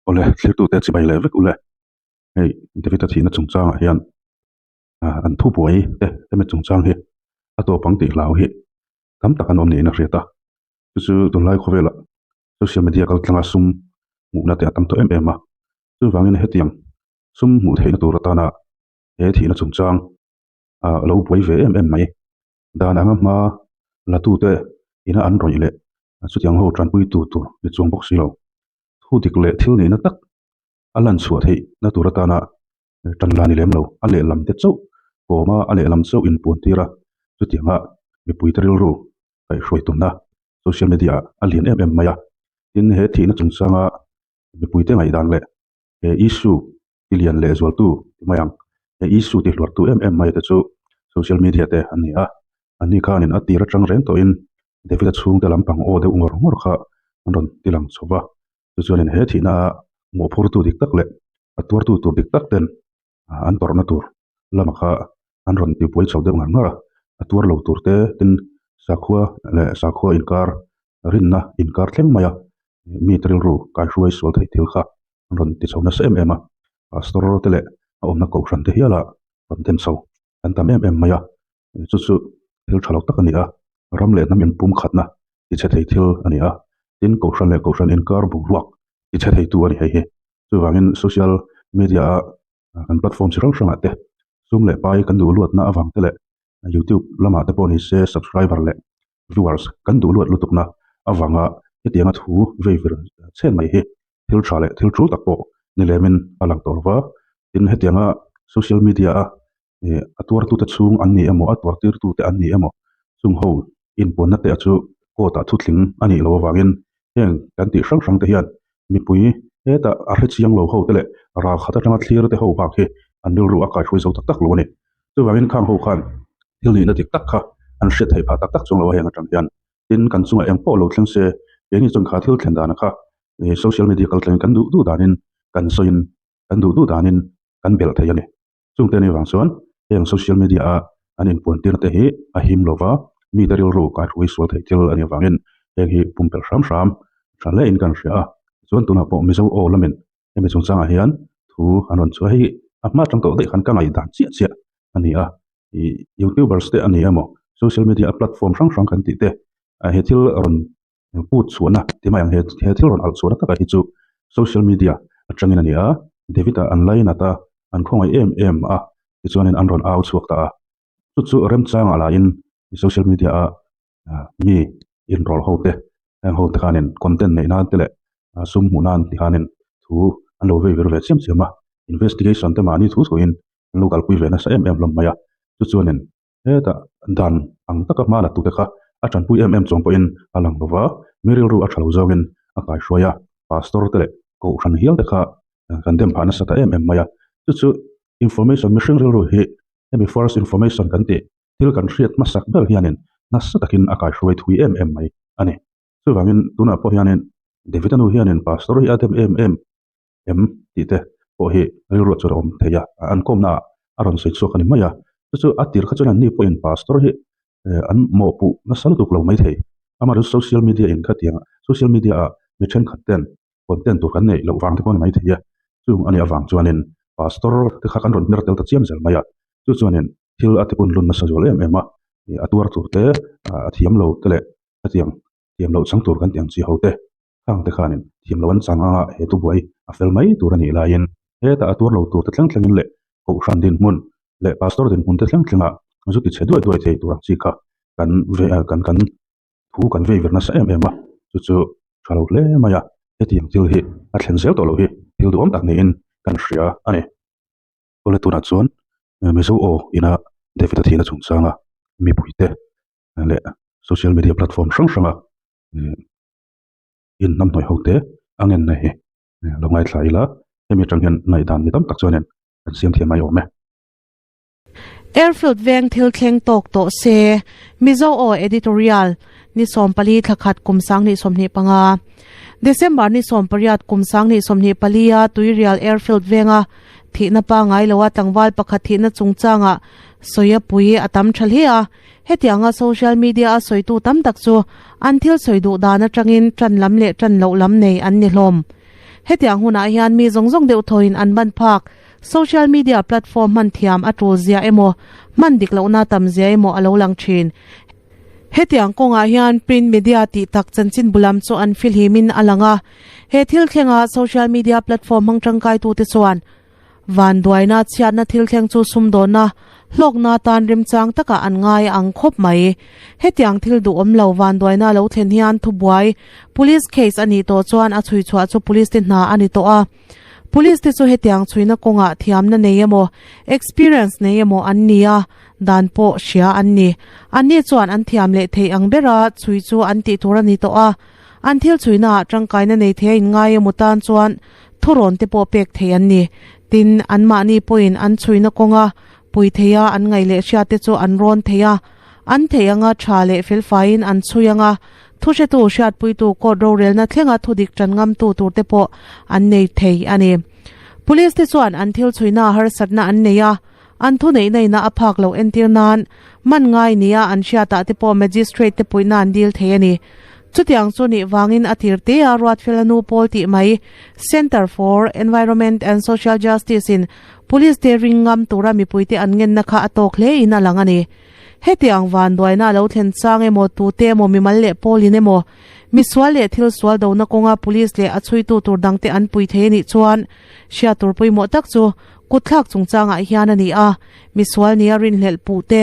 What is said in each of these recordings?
Awle, thlirtute chibai leh vek ule. Hei David-a thihna chungchangah hian an thubuai te hemi chungchang hi a tawp ang tih hlau hi tam tak an awm niin a hriat a. Chu chu tunlai khawvelah social media kal tlanga sum hmuhna te a tam tawh em em a. Chuvangin hetiang sum hmuh theihna tur atana he thihna chungchang ah lo buai ve em em mai. Dan anga hma la tute ina an rawih leh chutiang ho tanpui tu tur ni chuang bawk si lo. Thu dik leh thil nihna tak a lan chhuah theih na tur atana tan la ni lem lo. A lehlam te chauh kawma a lehlam chauh inpuan tir a, chutianga mipuite rilru kaihhruai tumna social media ah a lian em em mai a. Tin, he thihna chungchanga mipuite ngaihdan leh he issue ti lian leh zualtu ti mai ang, he issue ti hluartu em em mai te chu social media te an ni a. Anni khanin a tir atang reng tawhin David-a chhungte lampang aw deuh ngawr ngawr kha an rawn ti lang chho va. Chu chuanin he thihna a mawhphurtu dik tak leh a tuartu tur dik tak ten an tawrhna tur lama kha an rawn ti buai chho deuh ngar ngar a. A tuar lo tur te tin sakhua leh sakhua inkar rinna inkar thleng mai a mite rilru kaihruai sual theih thil kha an rawn ti chho nasa em em a. Pastor te leh a awmna kohhran te hiala rawn dem chho an tam em em mai a. Chu chu thil tha lo tak a ni a, ram leh hnam inpum khatna ti chhe thei thil a ni a, tin kohhran leh kohhran inkar boruak ti chhe theitu a ni hei hi. Chuvangin social media a kan platform chi hrang hrangah te sum leh pai kan duh luatna avang te leh youtube lamah te pawh ni se subscriber leh viewers kan duh luat lutukna avanga hetianga thu vei vir chhen mai hi thil tha leh thil tul tak pawh ni lemin a lang tawh lova. Tin hetianga social media a ih a tuartute chhung an ni emaw a tuartirtute an ni emaw chung ho inpuanna te chu court ah thutling a nih loh avangin heng kan tih hrang hrang te hian mipui hetah a hre chiang lo ho te leh ral khat atanga thlir te ho bak hi an rilru a kaihruai zo tak tak lo a ni. Chuvangin khang ho khan thil nihna dik tak kha an hriat theih phah tak tak chuang lo a heng atang hian tin kan chungah eng pawh lo thleng se keini chuan kha thil thlen danah kha ih social media kal thlengin kan duh duh danin kan sawiin kan duh duh danin kan belh thei a ni. Chungte anih vang chuan heng social media a an inpuan tir te hi a him lova, mite rilru kaihruai sual theih thil anih avangin heng hi pumpelh hram hram tha hle in kan hria a. Chuan tunah pawh Mizo aw lamin hemi chungchangah hian thu an rawn chhuah hei hi a hma atang tawh daih khan ka ngaihdan chiah chiah a ni a. Ih youtubers te a ni emaw social media a platform hrang hrang kan tih te he thil rawn put chhuahna ti mai ang he he thil rawn alh chhuahna takah hi chu social media atangin a ni a David-a an lainat a an khawngaih em em a tichuanin an rawn au chhuak ta a chu chu remchangah lahin social media a mi inrawlh ho te heng ho te khanin content neih nan te leh sum hmuh nan ti khanin thu an lo vei vir ve chiam chiam a investigation te mahni thu thuin an lo kalpui ve nasa em em hlawm mai a chu chuanin Hetah dan ang taka hma la tute kha a tanpui em em chuang pawhin a lang lova, mi rilru a tha lo zawngin a kaihruai a, pastor te leh kohhran hial te kha kan dem phah nasa ta em em mai a. Chu chu information mihring rilru hi hemi first information kan tih thil kan hriat hmasak ber hianin nasa takin a kaihruai thui em em mai a ni. Chuvangin tunah pawh hianin David-a nu hianin pastor hi a dem em em em tih te pawh hi rilru chu a awm thei a, an kawmna ah a rawn sawi chhuak a ni mai a, chu chu a tir kha chuan an ni pawhin pastor hi an mawhpuh nasa lutuk lo mai thei, amaherawhchu social media in khatiang ah social media ah mi thenkhat ten content tur kan neih loh vang te pawh a ni mai thei a, chung a nih avang chuanin pastor te kha kan rawn hmer tel ta chiam zel mai a, chu chuanin thil a tipun lun nasa zual em em a, a tuar tur te a thiam lo te leh khatiang thiam loh chang tur kan tih ang chi ho te. Khang te khanin thiam lo an chang anga he thubuai a fel mai tur a nih laiin hetah a tuar lo tur te thleng thlengin leh Kohhran dinhmun leh Pastor dinhmun te thleng thlengah zu ti chhe duai duai thei tur ang chi kha kan ve kan kan thu kan vei vir nasa em em a, chu chu tha lo hle mai a, hetiang thil hi a thlen zel tawh lo hi thil duhawm tak niin kan hria a ni. Awle tunah chuan Mizo aw ina David-a thihna chungchanga mipuite leh social media platform hrang hranga in hnamhnawih ho te a ngenna hi lo ngaithla ila hemi atang hian ngaihdan mi tam tak chuanin kan siam thiam mai awm e. Airfield veng thil thleng tawk tawh se, Mizo aw Editorial, Ni 14 thlakhat kum 2025, December ni 18 kum 2024 a Tuirial Airfield venga thihna pangai loa tlangval pakhat thihna chungchangah sawi a pui a tam tha hle a. Hetianga social media a sawitu tam tak chu an thil sawi duh dan atangin tan lam leh tan loh lam nei an ni hlawm. Hetiang hunah hian mi zawng zawng deuh thawin an ban phak. Social media platform hman thiam a tul zia emaw, hman dik lohna tam zia emaw a lo lang thin. Hetiang kawngah hian print media tih tak chanchin bulam chu an filhimin a lang a. He thil thlenga social media platform hmang tangkaitute chuan Vanduaina chhiatna thil thleng chu sumdawnna, hlawkna tan remchang takah an ngai ang khawp mai. Hetiang thil duhawm lo vanduaina lo thlen hian thubuai, police case a nih tawh chuan a chhui chhuah chu police te hna a ni tawh a. Police te chu hetiang chhuina kawngah thiamna nei emaw, experience nei emaw an ni a, dan pawh hria an ni. Anni chuan an thiam leh theih ang bera chhui chu an tih tur a ni tawh a. An thil chhuinaah tangkaina nei thei a inngai emaw tan chuan thurawn te pawh pek thei an ni. Tin, anmahni pawhin an chhuina kawnga pui theia an ngaih leh hriat te chu an rawn thei a. An theih anga tha leh felfaiin an chhui anga thuhretu hriatpuitu court rorelna thlenga thudik tan ngamtu tur te pawh an nei thei a ni. Police te chuan an thil chhuina harsatna an nei a, an thuneihna ina a phak loh entir nan man ngai nia an hriatah te pawh magistrate te puihna an dil thei a ni. Chutiang chu nih vangin a tir te a Ruatfela nu pawl tih mai Centre for Environment and Social Justice in Police te ring ngam tura mipuite an ngenna kha a tawk hle in a lang a ni. Hetiang vanduaina a lo thlen chang emaw tute emaw mimal leh pawlin emaw misual leh thil sual dona kawnga Police leh a chhuitu tur dangte an pui thei a nih chuan hriat tur pawimawh tak chu Kutthlak chungchangah hian a ni a, misual nia rinhlelh puh te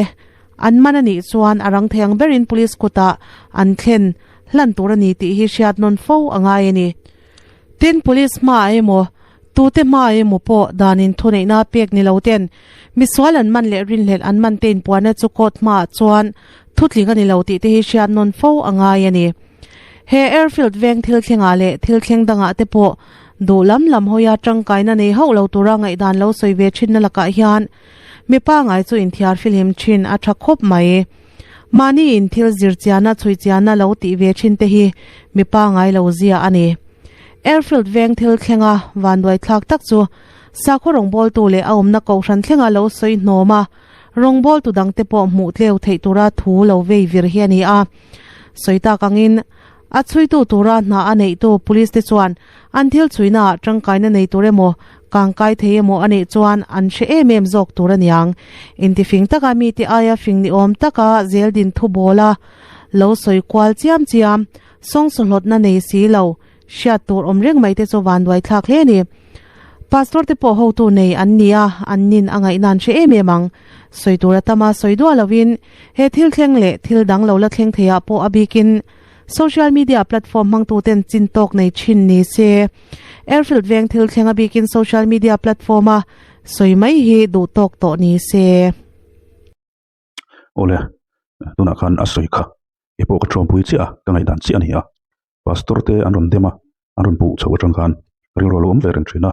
an man a nih chuan a rang thei ang berin police kutah an thlen hlan tur a ni tih hi hriat nawn fo a ngai a ni. Tin, police hmaah emaw, tute hmaah emaw pawh danin thuneihna pek ni lo ten misual an man leh rinhlelh an man te inpuanna chu court hmaah chuan thutling a ni lo tih te hi hriat nawn fo a ngai a ni. He airfield veng thil thlengah leh thil thleng dangah te pawh duh lam lam hawia tangkaina nei hauh lo tura ngaihdan lo sawi ve thinna lakah hian mi pangai chu inthiar filhim thin a tha khawp mai. Mahni in thil zir chiana chhui chiana lo tih ve thin te hi mi pangai lo zia a ni. Airfield veng thil thlenga vanduai thlak tak chu sakhaw rawngbawltu leh a awmna kohhran thlenga lo sawi hnawm a, rawngbawltu dangte pawh hmuh tleu theih tura thu lo vei vir hi a ni a. Sawi tak angin, a chhuitu tura hna a neihtu police te chuan an thil chhuinaah tangkaina nei tur emaw, kangkai thei emaw a neih chuan an hre em em zawk tur a niang. Intifing taka mite aia fing ni awm taka zeldin thu bawla lo sawi kual chiam chiam, sawngsawhlawtna nei si lo, hriat tur awm reng mai te chu vanduai thlak hle a ni. Pastor te pawh hotu nei an ni a, an nin a ngaihna an hre em em ang. Sawi tur a tam a, sawi duah lovin he thil thleng leh thil dang lo la thleng theiah pawh a bikin social media platform hmangtu ten chin tawk nei thin ni se. Airfield veng thil thleng a bikin social media platform a sawi mai hi duh tawk tawh ni se. Awle, tunah khan a sawi kha i pawh ka thuampui chiah a, ka ngaihdan chiah a ni a. Pastor te an rawn dem a, an rawn puh chhoh atang khan rilru a lo awm ve reng thin a,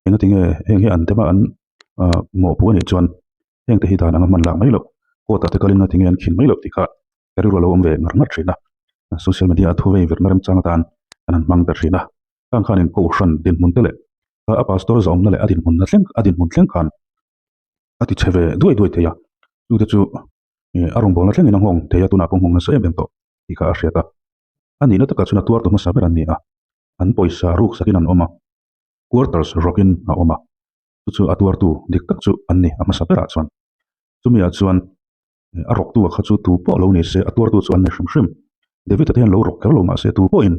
engati nge heng hi an dem a an mawhpuh a nih chuan heng te hi dan anga hman lak mai loh, court ah te kalin engati nge an khin mai loh tih kha ka rilru a lo awm ve ngar ngar thin a, social media a thu vei virna remchang atan an han hmang ta thin a, khang khanin kohhran dinhmun te leh a pastor zawmna leh a dinhmunna thleng a dinhmun thleng khan a ti chhe ve duai duai thei a, chute chu a rawngbawlna thlengin a nghawng thei a, tunah pawh nghawng nasa em em tawh tih kha a hriat a. A nihna takah chuan a tuartu hmasa ber an ni a, an pawisa ruk sakin an awm a, quarters rawkin a awm a, chu chu a tuartu dik tak chu an ni a hmasa berah chuan. Chumiah chuan a rawktu a kha chu tu pawh lo ni se a tuartu chu an ni hrim hrim. David-a te hian lo rawk kher lo mahse tu pawhin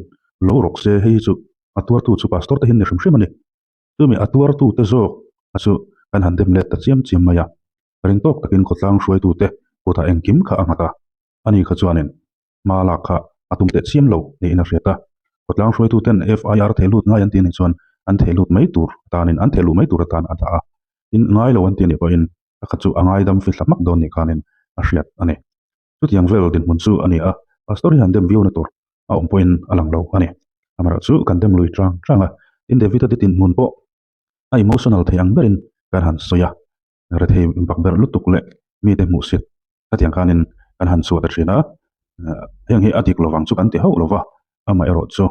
lo rawk se hei hi chu a tuartu chu pastor te hian ni hrim hrim a ni. Chumi a tuartu te zawk a chu kan han dem let ta chiam chiam mai a, ring tawk takin khawtlang hruaitute kutah engkim kha a nghat a, ani kha chuanin hma lak kha a tum teh chiam lo niin a hriat a. Khawtlang hruaituten FIR theh lut ngai an tih anih chuan an theh lut mai tur atanin an theh luh mai tur atan a dah a, in ngai lo an tih anih pawhin a kha chu a ngaidam fithla hmak dawn nih khanin a hriat a ni. Chutiang vel dinhmun chu a ni a, Pastor hi han dem viau na tur a awm pawhin a lang lo a ni. Amaherawhchu kan dem lui chang chang a, tin David-a te dinhmun pawh a emotional thei ang berin kan han sawi a, rethei bakberh lutuk leh mite hmuhsit Khatiang khanin kan han chhuah ta thin a, heng hi a dik lovang chu kan ti hauh lova, amaherawhchu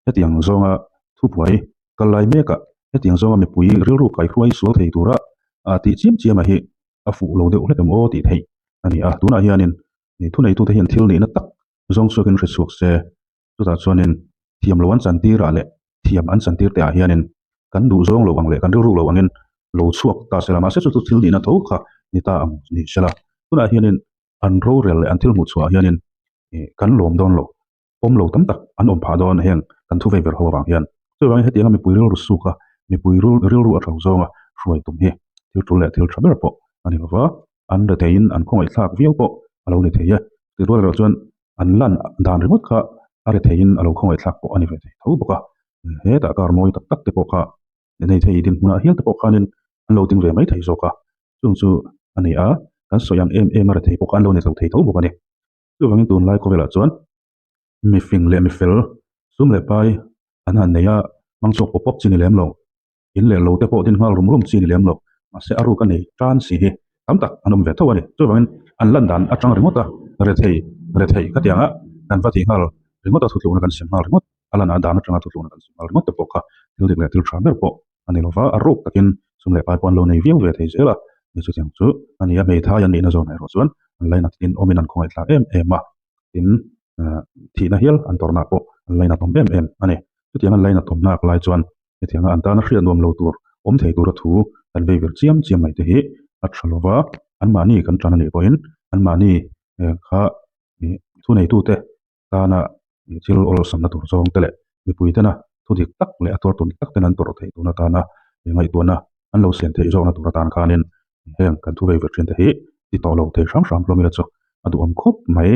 hetiang zawnga thubuai kal lai mekah hetiang zawnga mipui rilru kaihruai sual thei tura tih chiam chiama hi a fuh lo deuh hlek em aw tih theih a ni a. Tunah hianin thuneitute hian thil nihna tak zawng chhuakin hre chhuak se, chutah chuanin thiam lo an chantirah leh. Thiam an chantir te ah hianin kan duh zawng lo ang leh kan rilru lo angin lo chhuak ta sela mahse chu chu thil nihna tho kha ni ta ang ni sela. Tunah hianin an rorel leh an thil hmuh chhuah ah hianin ih kan lawm dawn lo, pawm lo tam tak an awm phah dawn heng kan thu vei ber ho avang hian. Chuvangin hetianga mipui rilru suk a, mipui rilru a tho zawnga hruai tum hi thil tul leh thil tha ber pawh a ni lova, an retheiin an khawngaih thlak viau pawh a lo ni thei e. Tih rual erawh chuan an lan dan ringawt kha a retheiin a lo khawngaih thlak pawh a ni ve thei tho bawk a. Hetah kar mawi tak tak te pawh kha nei thei dinhmunah hial te pawh khanin an lo ding ve mai thei zawk a, chung chu a ni a, kan sawi ang em em a rethei pawh kha an lo ni zo thei tho bawk a ni. Chuvangin tunlai khawvelah chuan mifing leh mifel sum leh pai an han nei a, hmang chhuak pawp pawp chi ni lem lo, in leh lo te pawh din nghal rum rum chi ni lem lo, mahse a ruk a nei tan si hi tam tak an awm ve tho a ni. Chuvangin an lan dan atang ringawt a, rethei rethei ka tiang a, kan va tih nghal ringawt a, thutlukna kan siam nghal ringawt a lan dan atanga thutlukna kan siam nghal ringawt te pawh kha thil dik leh thil tha ber pawh a ni lova, a ruk takin sum leh pai pawh an lo nei viau ve thei zel a, ni chutiang chu a ni a, hmeithai an nihna zawnah erawh chuan an lainat in awmin an khawngaih thlak em em a, tin thihna hial an tawrhna pawh an lainat awm em em a ni. Chutiang an lainat awm nak lai chuan hetianga an tana hriat nuam lo tur awm thei tura thu kan vei vir chiam chiam mai te hi a tha lova, anmahni kan tan a nih pawhin anmahni kha thuneitute tana thil awlsamna tur zawng te leh mipui tena thu dik tak leh a tuar tur tak ten an tawrh theih tun atana ngaihtuahna an lo siam theih zawkna tur atan khanin heng kan thu vei ve thin te hi ti tawh lo thei hram hram hlawm ila chu a duhawm khawp mai.